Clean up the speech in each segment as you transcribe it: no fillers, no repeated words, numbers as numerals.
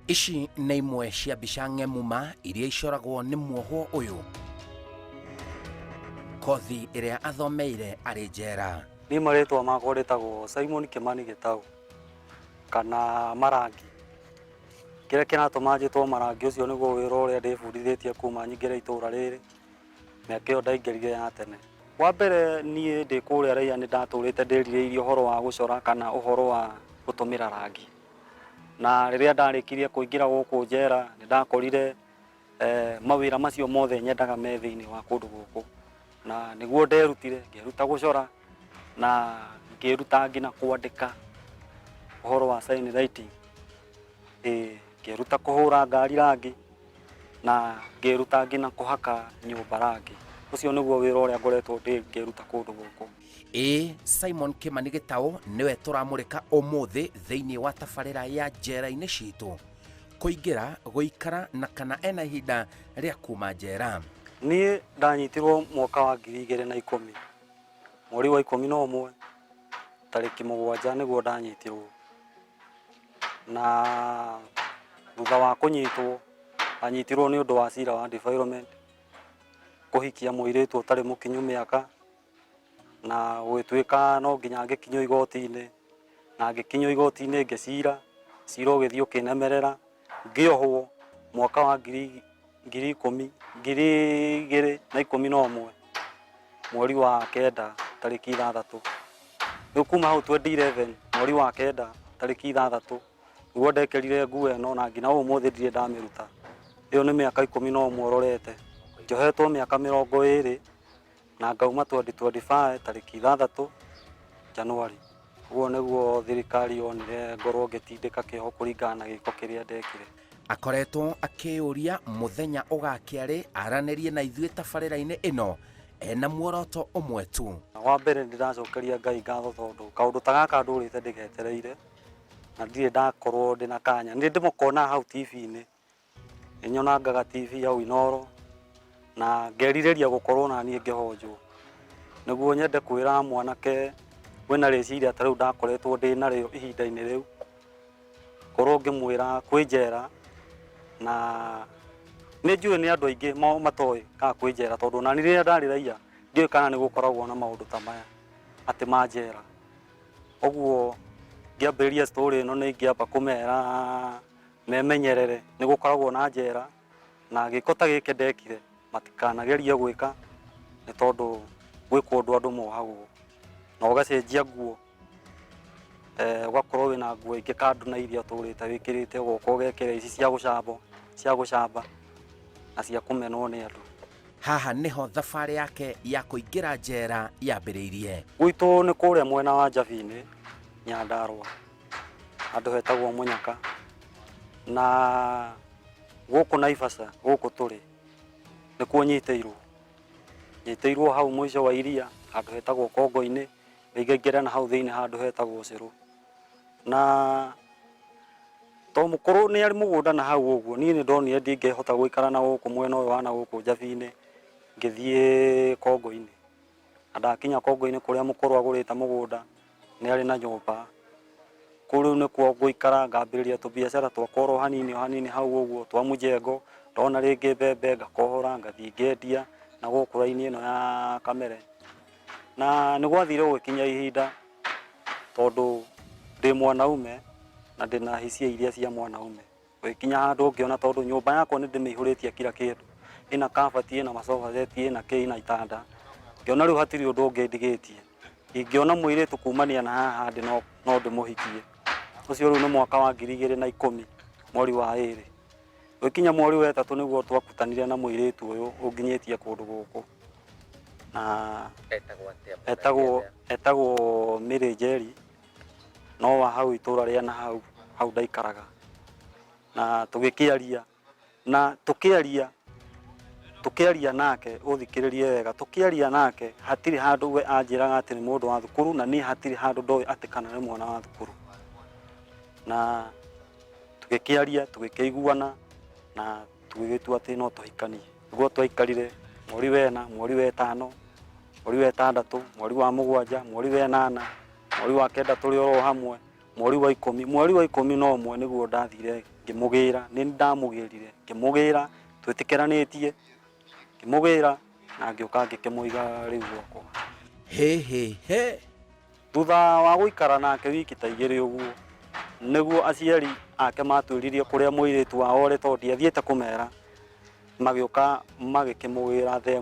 Ici nĩ imwe cia mbica ng'emu ma iria icoragwo nĩ muohwo ũyũ. Kothi ĩrĩa athomeire arĩ njera. Niĩ marĩtwa makwa ndĩtagwo Simon Kimani Gĩtaũ kana Marangi. Kĩrĩa kĩratũma njĩtwo Marangi ũcio nĩguo wĩra ũrĩa ndĩbundithĩtie kuma nyingĩre itũra rĩrĩ mĩaka ĩyo ndaingĩrire ya tene. Wa mbere niĩ ndĩ kũrĩa raiya nĩ ndatũrĩte ndĩrirĩirie ũhoro wa gũcora kana ũhoro wa gũtũmĩra rangi. Na rĩrĩa ndarĩkirie kũingĩra gũkũ njera nĩ ndakorire mawĩra macio mothe nyendaga me thĩinĩ wa kũndũ gũkũ. Na nĩguo nderutire, ngĩĩruta gũcora na ngĩĩruta nginya kwandĩka ũhoro wa sign writing. Ĩĩ ngĩĩruta kũhũra ngari rangi na ngĩĩruta nginya kũhaka nyũmba rangi. Ũcio nĩguo wĩra ũrĩa ngoretwo ngĩruta kũndũ gũkũ. Ĩĩ, Simon Kimani Gĩtaũ nĩwe tũramũrĩka ũmũthĩ thĩinĩ wa tabarĩra ya njera-inĩ citũ. Kũingĩra, gũikara na kana ena ihinda rĩa kuma njera. Niĩ ndanyitirwo mwaka wa 2010, mweri wa 11, tarĩki 7 nĩguo ndanyitirwo. Na thutha wa kũnyitwo, ndanyitirwo nĩ ũndũ wa cira wa defilement, kũhikia mũirĩtu ũtarĩ mũkinyu mĩaka, na gũgĩtuĩka no nginya ngĩkinyio igoti-inĩ, na ngĩkinyio igoti-inĩ ngĩcira, cira ũgĩthiĩ ũkĩnemerera, ngĩohwo mwaka wa ngiri ikũmi, 2011 mweri wa 9 tarĩki 6. Rĩu kuma hau 2011 mweri wa 9 tarĩki 6 nĩguo ndekĩrire nguo ĩno na nginya ũmũthĩ ndirĩ ndamĩruta. Ĩyo nĩ mĩaka 11 ũrorete. Njohetwo mĩaka 20 na ngauma 2025 tarĩki 6 Januari. Ũguo nĩguo thirikari yonire ngorwo ngĩtindĩka kĩoho kũringana na gĩko kĩrĩa ndekire. Akoretwo akĩyũria mũthenya ũgakĩa rĩ aranĩrie na ithuĩ tabarĩra-inĩ ĩno ena muoroto ũmwe tu. Wa mbere ndĩracokeria Ngai ngatho tondũ kaũndũ ta gaka ndũrĩte ndĩgetereire na ndirĩ ndakorwo ndĩna kanya. Nĩ ndĩmũkonaga hau TV-inĩ Nĩ nyonangaga TV hau Inooro na ngerirĩria gũkorwo na niĩ ngĩhonjwo. Nĩguo nyende kwĩra mwanake wĩna rĩciria ta rĩu ndakoretwo ndĩ narĩo ihinda-inĩ rĩu, ngorwo ngĩmwĩra kwĩ njera na nĩ njũĩ nĩ andũ aingĩ matoĩ kana kwĩ njera tondũ ona niĩ rĩrĩa ndarĩ raiya ndiũĩ kana nĩ gũkoragwo na maũndũ ta maya atĩ ma njera. Ũguo ngĩambĩrĩria story ĩno nĩ ingĩamba kũmera memenyerere nĩ gũkoragwo na njera na gĩko ta gĩkĩ ndekire matikanagerie gwĩka nĩ tondũ gwĩ kũndũ andũ mohagwo na ũgacenjia nguo ũgakorwo wĩna nguo ingĩ kando na iria ũtũrĩte wĩkĩrĩte ũgoka ũgekĩra ici cia gũcambwo cia gũcamba na cia kũmenwo nĩ andũ. Haha nĩho thabarĩ yake ya kũingĩra njera yambĩrĩirie. Gwitũ nĩ kũrĩa mwena wa Njabinĩ, Nyandarũa. Handũ hetagwo Mũnyaka, na gũkũ Naivasha gũkũ tũrĩ nĩkuo nyitĩirwo. Nyitĩirwo hau mũico wa iria handũ hetagwo Kongo-inĩ, ngaingĩra na hau thĩinĩ handũ hetagwo Cĩrũ. Na tondũ mũkũrũ nĩ arĩ mũgũnda na hau ũguo, niĩ nĩ ndonire ndingĩhota gũikara na gũkũ mwena ũyũ wa na gũkũ Njabi-inĩ, ngĩthiĩ Kongo-inĩ. Na ndakinya Kongo-inĩ kũrĩa mũkũrũ agũrĩte mũgũnda, nĩ arĩ na nyũmba. Kũu rĩu nĩkuo ngũikara ngambĩrĩria tũbiacara twakwa oro hanini o hanini hau ũguo twa mũjengo, ndona rĩngĩ mbembe ngakohora ngathiĩ ngendia na gũkũ raini ĩno ya Kamere. Na nĩ gwathire gũgĩkinya ihinda tondũ ndĩ mwanaume na ndĩna hisia iria cia mwanaume. Gũgĩkinya handũ ngĩona tondũ nyũmba yakwa nĩ ndĩmĩihũrĩtie kila kĩndũ, ĩna kabati, ĩna masofa set, ĩna kĩ, ĩna itanda, ngĩona rĩu hatirĩ ũndũ ũngĩ ndigĩtie. Ingĩona mũirĩtu kumania na haha ndĩ no ndĩmũhikie. Ũcio rĩu nĩ mwaka wa 2010 mweri wa 2. Gũgĩkinya mweri wa 3 nĩguo twakutanire na mũirĩtu ũyũ ũnginyĩtie kũndũ gũkũ. Na etagwo Mary Njeri no wa hau itũra rĩa na hau hau ndaikaraga. Na tũgĩkĩaria na tũkĩaria tũkĩaria nake ũthikĩrĩrie wega tũkĩaria nake hatirĩ handũ we anjĩraga atĩ nĩ mũndũ wa thukuru na niĩ hatirĩ handũ ndoĩ atĩ kana nĩ mwana wa thukuru. Na tũgĩkĩaria tũgĩkĩiguana na tũgĩgĩtua atĩ no tũhikanie. Nĩguo twaikarire mweri wa 4, mweri wa 5, mweri wa 6, mweri wa 7, mweri wa 8, mweri wa 9 tũrĩ oro hamwe, mweri wa 10, mweri wa 11 nĩguo ndathire Ngĩmũgĩra, nĩ ndamũgĩrire, ngĩmũgĩra twĩtĩkĩranĩtie, ngĩmũgĩra na ngĩũka ngĩkĩmũiga rĩu gwakwa. Hĩ hĩ hĩ. Thutha wa gũikara nake wiki ta igĩrĩ ũguo, nĩguo aciari ake matwĩririe kũrĩa mũirĩtu wao ũrĩ, tondũ ndiathiĩte kũmera, magĩũka magĩkĩmũgĩra thaa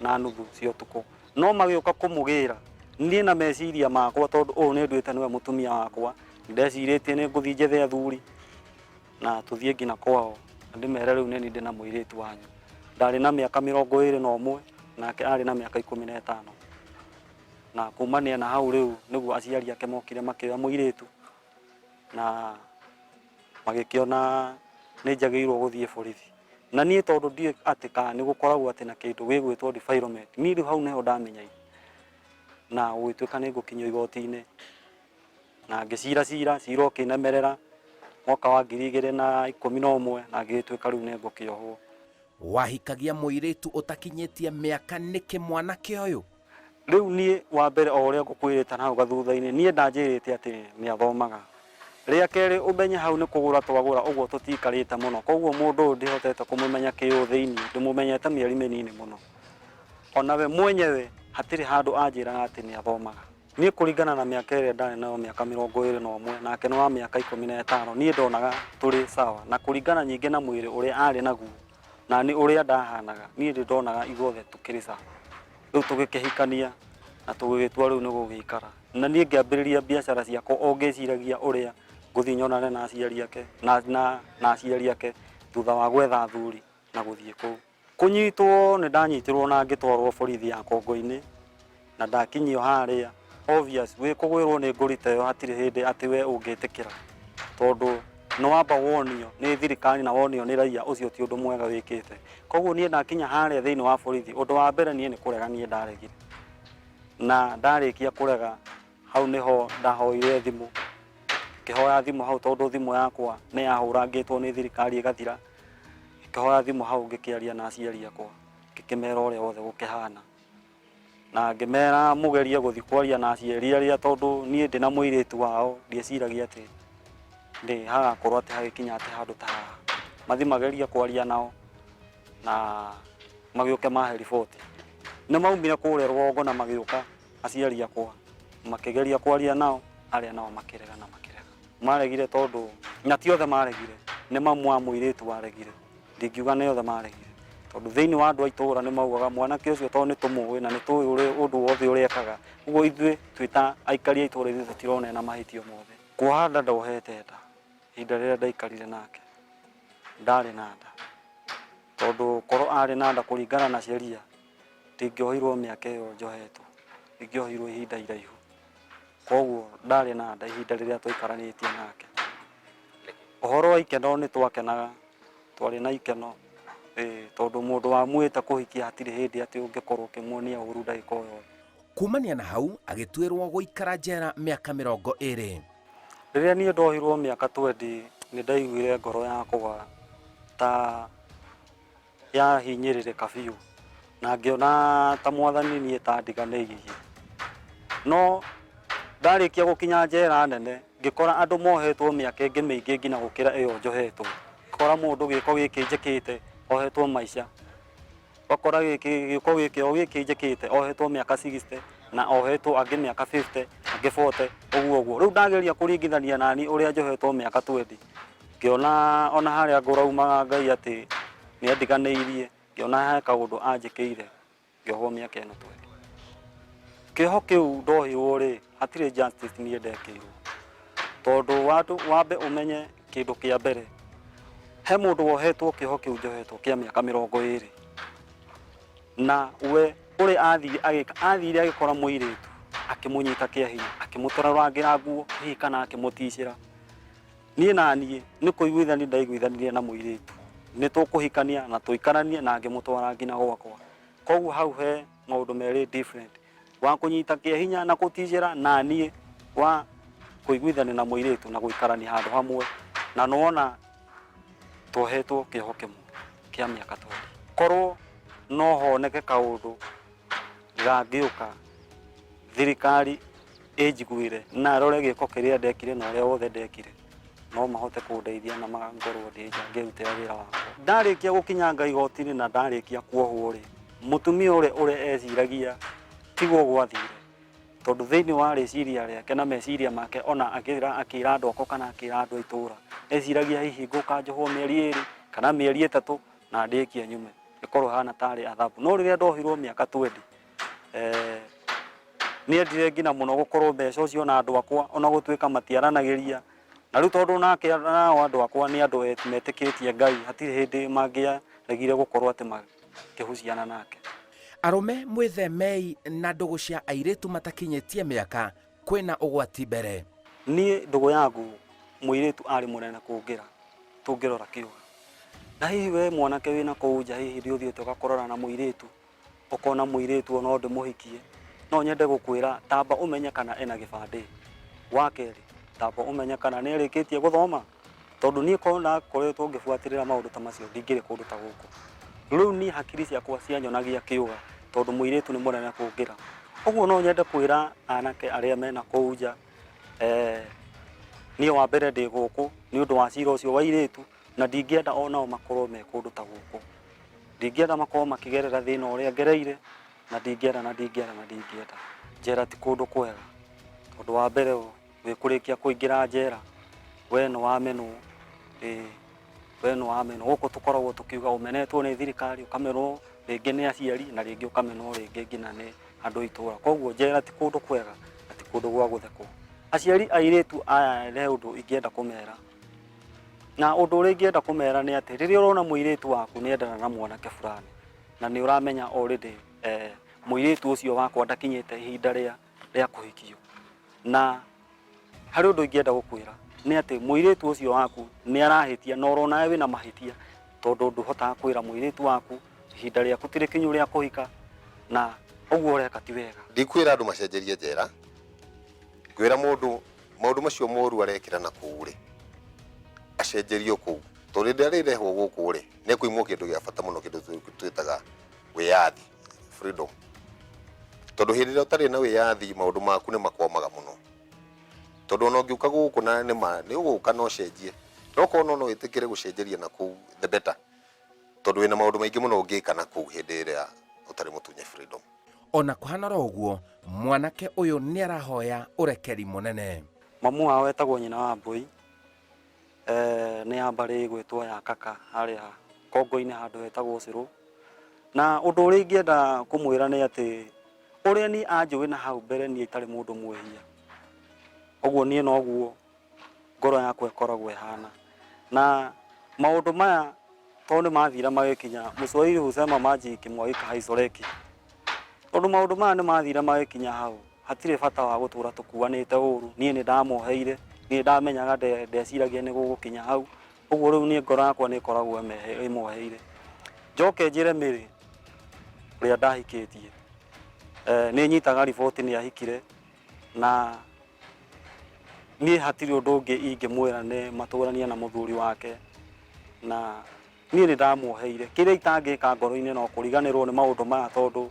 1:30 cia ũtukũ. No magĩũka kũmũgĩra, niĩ na meciria makwa, tondũ ũyũ nĩ nduĩte nĩwe mũtumia wakwa, ndecirĩtie nĩ ngũthiĩ njethe athuri na tũthiĩ nginya kwao, na ndĩmere rĩu nĩ niĩ ndĩ na mũirĩtu wanyu. Ndarĩ na mĩaka 21, nake arĩ na mĩaka 15. Na kumania na hau rĩu nĩguo aciari ake mokire makĩoya mũirĩtu na magĩkĩona nĩ njagĩrĩirwo gũthiĩ borithi. Na niĩ tondũ ndiũĩ atĩ kana nĩ gũkoragwo atĩ na kĩndũ gĩgwĩtwo defilement, niĩ rĩu hau nĩho ndamenyeire, na gũgĩtuĩka nĩ ngũkinyio igoti-inĩ na ngĩcira cira, cira ũkĩnemerera mwaka wa 2011, na ngĩgĩtuĩka rĩu nĩ ngũkĩohwo. Wahikagia mũirĩtu ũtakinyĩtie mĩaka nĩkĩ mwanake ũyũ? Rĩu niĩ wa mbere o ũrĩa ngũkwĩrĩte na hau gathutha-inĩ, niĩ ndanjĩrĩte atĩ nĩ athomaga. Rĩa kerĩ ũmenye hau nĩ kũgũra twagũra, ũguo tũtiikarĩte mũno, koguo mũndũ ũyũ ndihotete kũmũmenya kĩũthĩinĩ, ndĩmũmenyete mĩeri mĩnini mũno. Onawe mwenyewe hatirĩ handũ anjĩraga atĩ nĩ athomaga. Niĩ kũringana na mĩaka ĩrĩa ndarĩ nayo, mĩaka 21, nake nĩ wa mĩaka 15, niĩ ndonaga tũrĩ sawa, na kũringana nyingĩ na mwĩrĩ ũrĩa arĩ naguo na nĩ ũrĩa ndahanaga, niĩ nĩ ndonaga ithuothe tũkĩrĩ sawa. Rĩu tũgĩkĩhikania na tũgĩgĩtua rĩu nĩ gũgĩikara. Na niĩ ngĩambĩrĩria biacara ciakwa o ngĩciragia ũrĩa ngũthiĩ nyonane na aciari ake, na aciari ake thutha wa gwetha athuri na gũthiĩ kũu. Kũnyitwo nĩ ndanyitirwo na ngĩtwarwo borithi ya Kongo-inĩ, na ndakinyio harĩa, obvious wĩ kũgwĩrwo nĩ ngũri ta ĩyo hatirĩ hĩndĩ atĩ we ũngĩtĩkĩra, tondũ nĩ wamba wonio nĩ thirikari na wonio nĩ raia, ũcio ti ũndũ mwega wĩkĩte. Koguo niĩ ndakinya harĩa thĩinĩ wa borithi, ũndũ wa mbere niĩ nĩ kũrega niĩ ndaregire, na ndarĩkia kũrega hau nĩho ndahoire thimũ, ngĩhoya thimũ hau, tondũ thimũ yakwa nĩ yahũrangĩtwo nĩ thirikari ĩgathira. Ngĩhoya thimũ hau ngĩkĩaria na aciari akwa, ngĩkĩmera ũrĩa wothe gũkĩhana, na ngĩmera mũgerie gũthiĩ kwaria na aciari arĩa, tondũ niĩ ndĩ na mũirĩtu wao, ndieciragia atĩ nĩ hagakorwo atĩ hagĩkinya atĩ handũ ta haha. Mathiĩ magerie kwaria nao na magĩũke mahe riboti. Nĩ maumire kũrĩa rũgongo na magĩũka aciari akwa, makĩgeria kwaria nao, arĩa nao makĩrega na makĩrega. Maregire tondũ, na ti othe maregire, nĩ mamu wa mũirĩtu waregire, ndingiuga nĩ othe maregire, tondũ thĩinĩ wa andũ a itũũra nĩ maugaga mwanake ũcio tondũ nĩ tũmũĩ na nĩ tũĩ ũrĩa ũndũ wothe ũrĩa ekaga, ũguo ithuĩ twĩ ta aikari a itũũra ithuĩ tũtirona ena mahĩtia mothe. Kuoha nda ndohete nda ihinda rĩrĩa ndaikarire nake, ndarĩ na nda, tondũ korwo arĩ na nda kũringana na sheria ndingĩohirwo mĩaka ĩyo njohetwo, ingĩohirwo ihinda iraihu. Koguo ndarĩ na nda ihinda rĩrĩa twaikaranĩtie nake. Ũhoro wa ikeno nĩ twakenaga, twarĩ na ikeno, tondũ mũndũ wamuĩte kũhikia hatirĩ hĩndĩ atĩ ũngĩkorwo ũkĩmuonia ũru ndagĩka o yothe. Kumania na hau agĩtuĩrwo gũikara njera mĩaka 20. Rĩrĩa niĩ ndohirwo mĩaka 20, nĩ ndaiguire ngoro yakwa ta yahinyĩrĩrĩka biũ, na ngĩona ta mwathani niĩ ta ndiganĩirie. No ndarĩkia gũkinya njera nene, ngĩkora andũ mohetwo mĩaka ĩngĩ mĩingĩ nginya gũkĩra ĩyo njohetwo. Ngĩkora mũndũ gĩko gĩkĩ njĩkĩte ohetwo maica, ũgakora gĩko gĩkĩ o gĩkĩ njĩkĩte ohetwo mĩaka 60, na ohetwo angĩ mĩaka 50, angĩ 40, ũguo ũguo. Rĩu ndageria kũringithania nani ũrĩa njohetwo mĩaka 20, ngĩona ona harĩa ngũraumaga Ngai atĩ nĩ andiganĩirie, ngĩona he kaũndũ anjĩkĩire, ngĩohwo mĩaka ĩno 20. Kĩoho kĩu ndohirwo rĩ, hatirĩ justice niĩ ndekĩirwo, tondũ wambe ũmenye kĩndũ kĩa mbere, he mũndũ wohetwo kĩoho kĩu njohetwo kĩa mĩaka 20, na we ũrĩa athire agĩka, athire agĩkora mũirĩtu akĩmũnyita kĩa hinya, akĩmũtarũrangĩra nguo hihi kana akĩmũticĩra. Niĩ na niĩ nĩ kũiguithania ndaiguithanirie na mũirĩtu, nĩ tũkũhikania na tũikaranie, na ngĩmũtwara nginya gwakwa. Koguo hau he maũndũ merĩ different, wa kũnyita kĩa hinya na gũticĩra, na niĩ wa kũiguithania na mũirĩtu na gũikarania handũ hamwe, na nĩwona twohetwo kĩoho kĩmwe kĩa mĩaka 20. Korwo no honeke kaũndũ gangĩũka thirikari ĩnjiguĩre na rore gĩko kĩrĩa ndekire na ũrĩa wothe ndekire, No mahote kũndeithia na ngorwo ndĩ nja ngĩrutĩra wĩra wakwa. Ndarĩkia gũkinyanga igoti-inĩ na ndarĩkia kuohwo rĩ, mũtumia ũrĩa ũrĩa eciragia tiguo gwathire, tondũ thĩinĩ wa rĩciria rĩake na meciria make ona akĩra akĩra andũ akwa kana akĩra andũ a itũra, eciragia hihi ngũka njohwo mĩeri 2 kana mĩeri 3 na ndĩkie nyume, ĩkorwo ĩhana tarĩ adhabu. No rĩrĩa ndohirwo mĩaka 20, nĩendire nginya mũno gũkorwo mbeca ũcio na andũ akwa ona gũtuĩka matiaranagĩria. Na rĩu tondũ nake nao andũ akwa nĩ andũ metĩkĩtie Ngai, hatirĩ hĩndĩ mangĩaregire gũkorwo atĩ makĩhuciana nake. Arũme mwĩthemei na ndũgũ cia airĩtu matakinyĩtie mĩaka, kwĩna ũgwati mbere. Niĩ ndũgũ yangu mũirĩtu arĩ mũnene kũngĩra tũngĩrora kĩũga. Na hihi we mwanake wĩna kũu nja hihi nĩ ũthiĩte ũgakorana na mũirĩtu, ũkona mũirĩtu o no ndĩmũhikie, no nyende gũkwĩra tamba ũmenye kana ena gĩbandĩ. Wa kerĩ, tamba ũmenye kana nĩ arĩkĩtie gũthoma, tondũ niĩ korwo ndakoretwo ngĩbuatĩrĩra maũndũ ta macio ndingĩrĩ kũndũ ta gũkũ. Rĩu niĩ hakiri ciakwa cianyonagia kĩũga tondũ mũirĩtu nĩ mũnene kũngĩra. Ũguo no nyende kwĩra anake arĩa mena kũu nja, niĩ wa mbere ndĩ gũkũ nĩ ũndũ wa cira ũcio wa airĩtu, na ndingĩenda onao makorwo me kũndũ ta gũkũ. Ndingĩenda makorwo makĩgerera thĩna ũrĩa ngereire, na ndingĩenda na ndingĩenda na ndingĩenda. Njera ti kũndũ kwega, tondũ wa mbere wĩ kũrĩkia kũingĩra njera, we nĩ wamenwo, ĩĩ we nĩ wamenwo. Gũkũ tũkoragwo tũkiuga ũmenetwo nĩ thirikari, ũkamenwo rĩngĩ nĩ aciari, na rĩngĩ ũkamenwo rĩngĩ nginya nĩ andũ a itũra. Koguo njera ti kũndũ kwega na ti kũndũ gwa gũthekwo. Aciari airĩtu aya he ũndũ ingĩenda kũmera, na ũndũ ũrĩa ingĩenda kũmera nĩ atĩ rĩrĩa ũrona mũirĩtu waku nĩ endana na mwanake fulani, na nĩ ũramenya already mũirĩtu ũcio wakwa ndakinyĩte ihinda rĩa kũhikio, na harĩ ũndũ ingĩenda gũkwĩra nĩ atĩ mũirĩtu ũcio waku nĩ arahĩtia, na ũrona we wĩna mahĩtia, tondũ ndũhotaga kwĩra mũirĩtu waku ihinda rĩaku ti rĩkinyu rĩa kũhika, na ũguo ũreka ti wega. Ndikwĩra andũ macenjerie njera, ngwĩra mũndũ maũndũ macio moru arekĩra na kũu rĩ, acenjerio kũu, tondũ rĩrĩa arĩrehwo gũkũ rĩ, nĩ ekũimwo kĩndũ gĩa bata mũno, kĩndũ twĩtaga wĩyathi, freedom. Tondũ hĩndĩ ĩrĩa ũtarĩ na wĩyathi maũndũ maku nĩ makwamaga mũno, tondũ ona ũngĩũka gũkũ na nĩ ma nĩ ũgũka na ũcenjie, no korwo no wĩtĩkĩre gũcenjeria na kũu the better, tondũ wĩna maũndũ maingĩ mũno ũngĩka na kũu hĩndĩ ĩrĩa ũtarĩ mũtunye freedom. Ona kũhana oro ũguo, mwanake ũyũ nĩ arahoya ũrekeri mũnene. Mamu wao etagwo nyina wa Mbũi, nĩ ya mbarĩ ĩgwĩtwo ya Kaka harĩa Kongo-inĩ handũ hetagwo Cĩrũ. Na ũndũ ũrĩa ingĩenda kũmwĩra nĩ atĩ ũrĩa niĩ anjũĩ na hau mbere niĩ itarĩ mũndũ mwĩhia, ũguo niĩ noguo ngoro yakwa ĩkoragwo ĩhana. Na maũndũ maya tondũ nĩ mathire magĩkinya, Mũswahili husema maji ikimwagika haizoleki. Tondũ maũndũ maya nĩ mathire magĩkinya hau, hatirĩ bata wa gũtũra tũkuanĩte ũru. Niĩ nĩ ndamoheire, niĩ ndamenyaga ndeciragia nĩ gũgũkinya hau, ũguo rĩu niĩ ngoro yakwa nĩ ĩkoragwo ĩmoheire. Njoke njĩre Mary ũrĩa ndahikĩtie, nĩ nyitaga riboti nĩ ahikire, na niĩ hatirĩ ũndũ ũngĩ ingĩmwĩra nĩ matũranie na mũthuri wake, na niĩ nĩ ndamuoheire. Kĩrĩa itangĩka ngoro-inĩ no kũriganĩrwo nĩ maũndũ maya, tondũ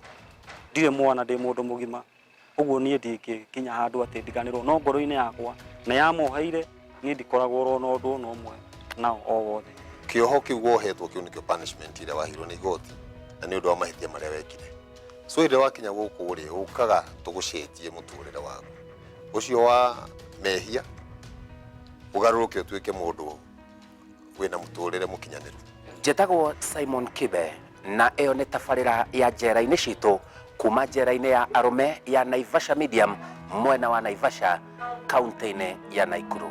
ndirĩ mwana, ndĩ mũndũ mũgima, ũguo niĩ ndingĩkinya handũ atĩ ndiganĩrwo, no ngoro-inĩ yakwa nĩ yamoheire. Niĩ ndikoragwo oro na ũndũ ona ũmwe nao o wothe. Kĩoho kĩu wohetwo kĩu nĩkĩo punishment ĩrĩa waheirwo nĩ igoti, na nĩ ũndũ wa mahĩtia marĩa wekire. So hĩndĩ ĩrĩa wakinya gũkũ rĩ, ũkaga tũgũcenjie mũtũrĩre waku ũcio wa mehia, ũgarũrũke ũtuĩke mũndũ wĩna mũtũrĩre mũkinyanĩru. Njĩtagwo Simon Kibe, na ĩyo nĩ tabarĩra ya njera-inĩ citũ kuma njera-inĩ ya arũme ya Naivasha Medium mwena wa Naivasha, kaunti-inĩ ya Nakuru.